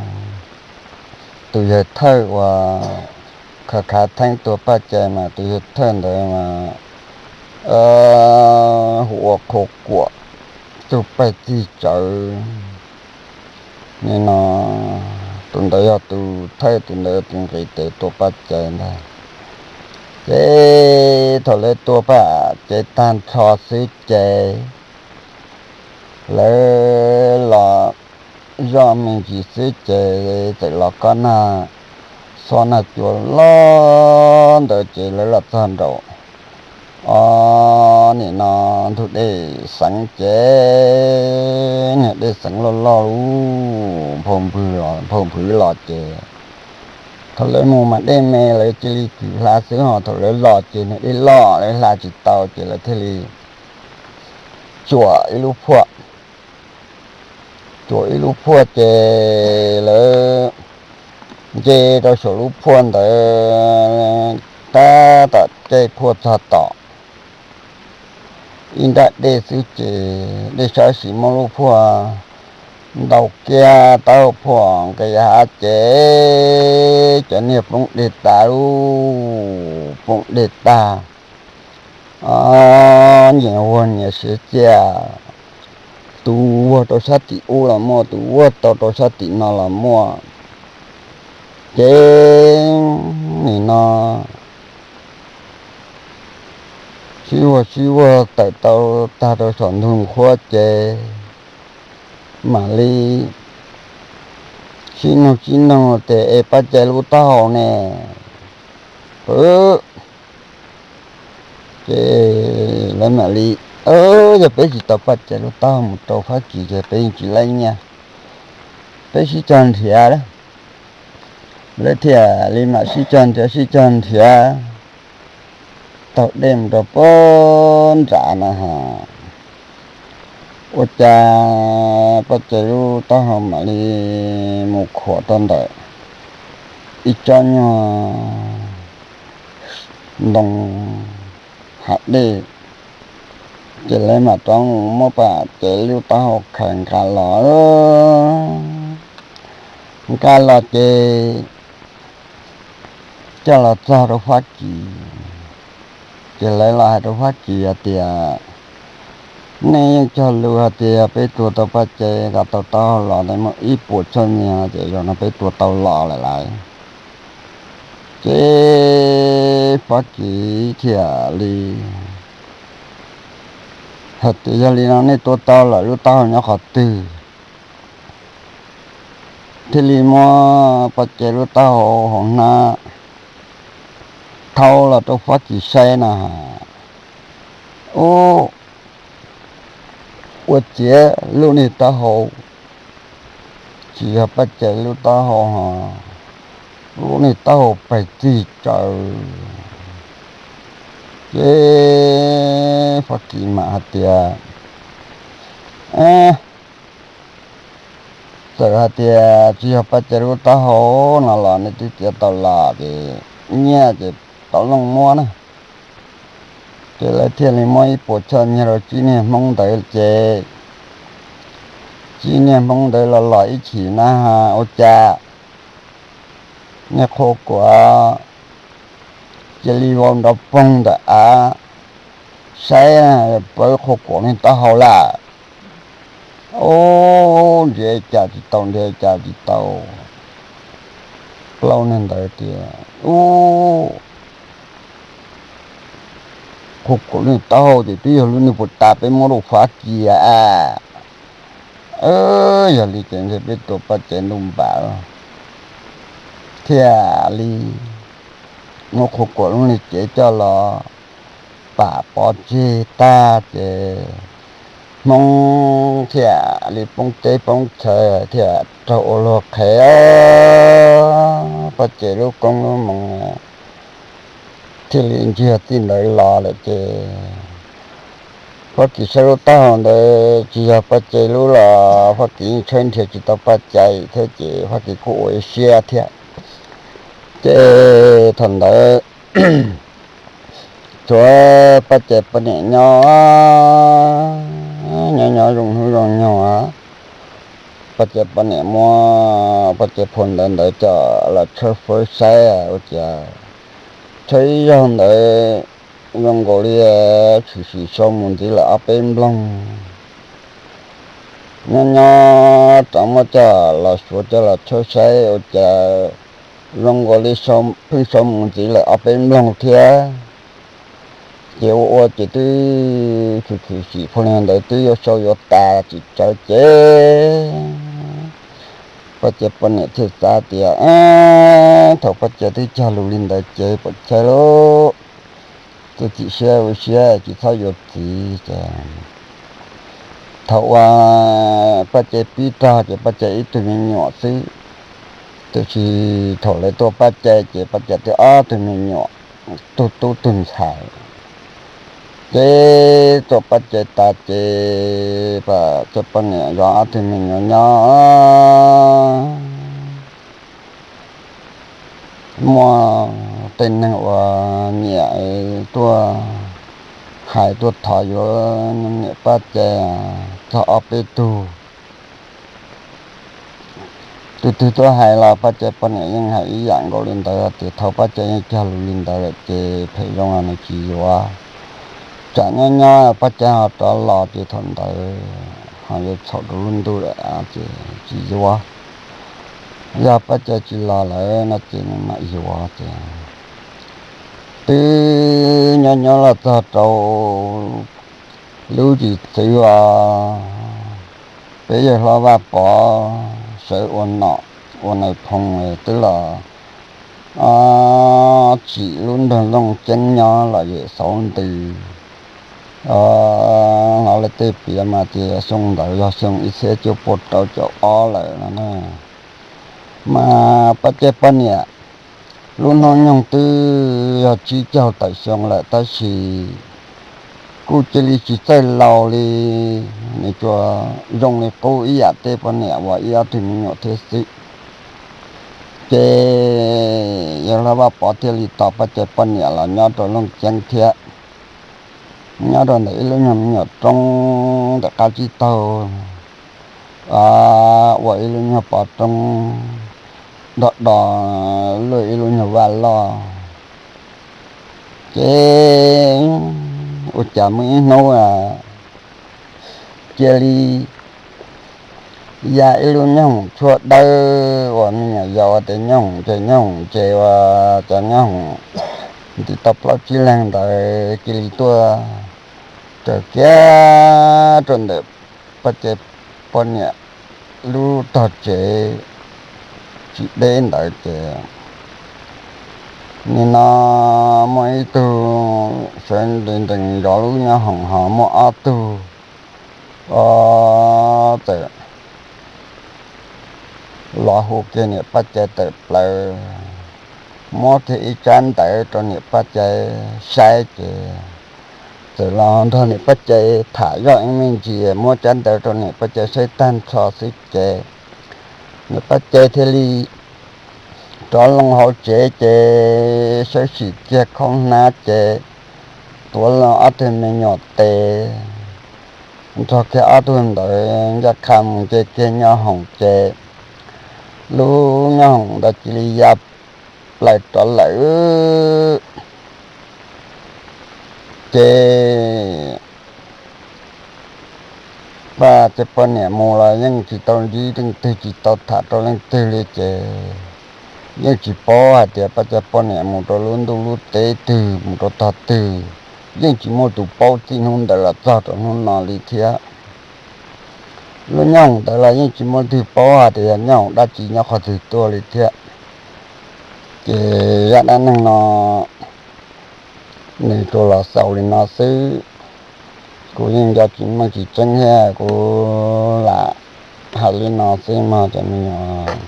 tus yawg thawj uas khav khav theeb tua Paj Cai mas tus yawg thawj ntawd mas hu ua Qhua Kuam, tug pawg txig tsawv. Nim no tus ntawd yog tus thawj, tus ntawd tus nqis tes tua Paj Cai ntag. Ces thaum lawv tua Paj Cai tag nrho xwb ces lawv los zoj me ntsis xwb ces txawm los kob nag xob nag cua loj ntawd ces lawv los txog nraum o, nim no ntug dej xeev ces niag dej xeev loj loj lub nphau nphwv los ces thaum lawv mus mas dej me lawv cia li kwm hla xwb ho thaum lawv los ces niag dej loj lawv hla tsis tau ces lawv thiaj li tsuam ib lub phuaj. Tsuam ib lub phuaj ces lawv nce rau saum lub phuaj ntawd tab tom caij phuaj txog tom ib nrab dej xwb ces dej sab sim muab lub phuaj ntaus kiag taub hau phuaj nqis hav ces cov niag poob dej tas lub poob dej tag. Nyias vuag nyias siav txiaj, tus vuag rau sab tim ub los muaj, tus vuag tau rau sab tim no los muaj. Ces nim no sib vuag sib vuag tawm tau tag rau saum ntug nqhuab ces mam li sib nug sib nug tias es Paj Cai lub taub hau ne? Pw Ces lawv mam li, yog peb tsis tau Paj Cai lub taub hau mus rau Fab Kis ces peb yeej tsis laib nyiaj, peb sib cog nrhiav. Lawv thiaj li mam sib cog nrhiav sib cog nrhiav taug dej mus rau pem nram na has. Ua cas Paj Cai lub taub hau mam li mus khuam rau ntawm ib tsob nyuag ntoo hav dej. Ces lawv mam rov muab Paj Cai lub taub hau khaws nqa los, nqa los ces coj los txog rau Fab Kis. Ces lawv los hais rau Fab Kis hais tias, nej yeej cog lus hais tias peb tua tau Paj Cai kom tau taub hau los ntawd muaj ib puas txhiab nyiaj, ces zaum no peb tua tau los lawm lauj. Ces Fab Kis thiaj li hais tias, yog li no nej tua tau lawm lub taub hau nyob qhov twg? Thiaj li muab Paj Cai lub taub hau hauv hnab thau los rau Fab Kis saib na. Ub, ua ciav lub niag taub hau tsis yog Paj Cai lub taub hau ho, lub niag taub hau pes txig tsawv. Ces Fab Kis mam hais tias, txawm hais tias tsis yog Paj Cai lub taub hau no los nej twb txiav tau los ces nyiaj ces tau looj muab na. Ces lawv thiaj li muab ib puas txhiab nyiaj rau tsib niag Hmoob ntawd ces tsib niag Hmoob ntawd los los ib chim na, ua cas niag Qhua Kuam cia li vau nrov poog ntawm av saib, pawv Qhua Kuam niag taub hau lawm. Ub, nrhiav cas tsis tau, nrhiav cas tsis tau. Plaub niag ntawd tias, ub, Qhua Kuam niag taub hau ces twb yog lub niag puas tas peb muab rau Fab Kis a. Yog li ces ntshe peb tua Paj Cai ntuj npam thiaj li muab Qhua Kuam lub niag cev coj los pam pov tseg tag ces Hmoob thiaj li poob teb poob chaw thiaj raug ua luag qhev. Paj Cai lub koob lub moo thiaj li ntsiag txij ntawd los lawm ces Fab Kis saib lub taub hau ntawd tsis yog Paj Cai lub los Fab Kis yeej tshawb nrhiav tsis tau Paj Cai thiab ces Fab Kis kuj ua ib siab thiab. Ces thaum ntawd tshuav Paj Cai poj niam nyob, nyob nyob zoo hnub zoo nyoog, Paj Cai poj niam muab Paj Cai phau ntawv ntawd coj los tshawb fawb saib ua cas tshawb ib zaug ntawd zoo nkaus li tshwm sim so mus ntxiv lawm ob peb nploog. Nyob nyob rov muab coj los suav coj los tshawb saib ua cas zoo nkaus li pheej so mus ntxiv lawm ob peb nploog thiab. Ces ua ua ces twb tshwm tshwm sim phau ntawv ntawd twb yuav sau yuav tas tsis tsawg ces Paj Cai poj niam thiaj xav tias thaum Paj Cai twb cog lus li ntawd ces pom chaw lub, txim siab ua siab tsis txhob yuav txiv ces thaum uas Paj Cai pib rog ces Paj Cai ib tug me nyuam xwb, tiam sis thaum lawv tua Paj Cai ces Paj Cai twb ob tug me nyuam, tug tub tug ntxhais. Ces tua Paj Cai tas ces Paj Cai poj niam zov ob tug me nyuam nyob, muaj tej neeg uas nyiam tuaj hais tuaj thov yuav niam Paj Cai txog ob peb tug. Tus twg tuaj hais los Paj Cai poj niam yeej hais ib yam nkaus li ntawd tias thaum Paj Cai yeej cog lus li ntawd lawm ces phem zoo los nws tsis yuav. Tsam nyob nyob Paj Cai ho rov los ces thaum ntawd ho yuav txhaum rau lub ntuj lawm ces tsis yuav. Yog Paj Cai tsis los lawm no ces nws mam yuav ces twb nyob nyob los txog rau lub zim txwv os, peb yawg hlob Vaj Pov sawv ua nom ua nais phoo twb los tsim lub nroog Looj Ceeb nyob los yawm xauv ntws. Hnov lawv tej piav mas tias xyoo ntawd yog xyoo ib txhiab cuaj pua rau caum ob lawm no na. Mas Paj Cai poj niam lub hnub nyoog twb yog tsib caug tawm xyoo lawm tab sis kuj cia li tsis txawj laus li, nws tsuas zoo li qub ib yam tej poj niam uas ib ob tug me nyuam thiab xwb. Ces yawg hlob Vaj Pov thiaj li tos Paj Cai poj niam los nyob rau Looj Ceeb thiab, nyob rau ntawm ib lub nyuag me nyuam roob ntawm qab tsib taug, ua ib lub nyuag pov roob do do luaj ib lub nyuag vaj loj. Ces ua cas muaj ib hnub cia li ya ib lub nyooj tshuaj dawb uas me nyuam yaus ua tias nyooj ntses nyooj ntses ua cov nyooj ntim tau plaub tsib leeg ntawd cia li tuaj raws kiag rau ntawm Paj Cai poj niam lub tog tsev tsis deb ntawd ces nim no muaj ib tug sawv ntees ntees zov lub nyob hoom ho muaj ob tug txawm los hu kiag niam Paj Cai tawm plaws, muab kiag ib tsab ntawv rau niam Paj Cai saib ces txawm los nrog niam Paj Cai tham zoj ib me ntsis, muab tsab ntawv rau niam Paj Cai saib tag nrho xwb ces niam Paj Cai thiaj li rov loo hauv tsev ces sawv tsees kiag khoom hnab ces tuav loo ob tug me nyuam tes, nrog kiag ob tug ntawd ncaj qha mus nce kiag nyob hoom ces lub nyob hoom ntawd cia li ya plaws rov lawm. Ces Paj Cai poj niam mus los yeej tsis tau ntsib leej twg, tsis tau tham rau leej twg li ces yeej tsis paub hais tias Paj Cai poj niam mus rau lub ntuj lub teb twg, mus rau tog twg, yeej tsis muaj tus paub txij hnub ntawd los txog rau hnub no li thiab. Lub nyob hoom ntawd los yeej tsis muaj leej twg paub hais tias yog nyob hoom dab tsi nyob qhov twg tuaj li thiab. Ces zaj dab neeg no nws tsuas los xaus li no xwb. Kuv yeej nco tsis meej tsis tseeb thiab kuv lam hais li no xwb mog cov me nyuam.